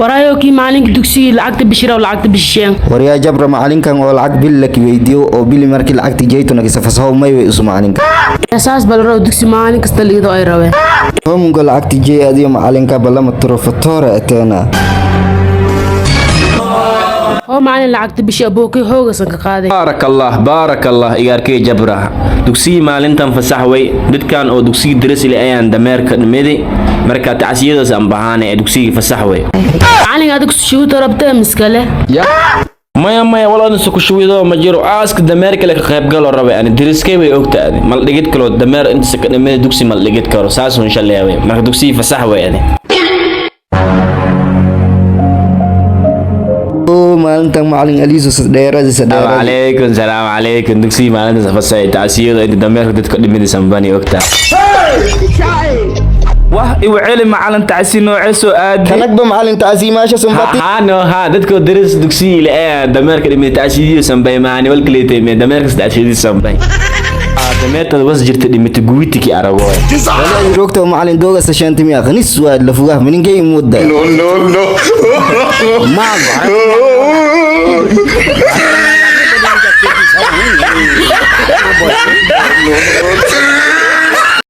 Waraayo kii maalinka dugsigii lacagta bishiraw lacagta bishisheen. Waryaa Jabra, macalinkan oo lacag bil la weydiiyo oo bili markii lacagta jeytona kisafasaho may way isu macalinka. Saas bal raw dugsi maalin kasta liido ay rabeen. Homunga lacagta jey adiyo macalinka balama trofatore ateena. Oo macalin lacagta bishi abookay hoogasan ka qaaday. Baarak Allah, baarak Allah, igaarkay Jabra. Dugsigii maalintan fasax way dadkan oo dugsigii darisle ayaan dameerka dhimidi, marka tacsiyadaas aan bahaane ee dugsigii fasax way. Macalin, adig shuuta rabtee miskale? Maya maya, walaal ku shuwido ma jiro, aaska dameerka le ka qaybgalo rabay ani dariskay way ogtaade mal dhigid kalo dameer inta ka dhimidi dugsi mal dhigid karo saas un shaleeway, marka dugsigii fasax way ani. Oo maalintan macalin Aliiso sadheeradi Salaamu sadheeradi. calaykum, salaamu calaykum. Dugsigii maalintaas fasax tacsiyada inta dameerka dadka dhimidi sambani ogtaa. Wah, igu celi macalin, tacsi noocee soo aadi? Kanagba macalin taasiimaasha sumbati. Ha no ha, dadka daris dugsigii le ee dameerka dhimidi tacsiyadiisa sambay maani walkaleetay me dameerka tacsiyadiisa sambay. Dameertada was jirta dhimita guwitiki arago. Wali rogta macalin dooga sashanti miya khanis waa la fugaah mininkay mudda. No, no, no. Ma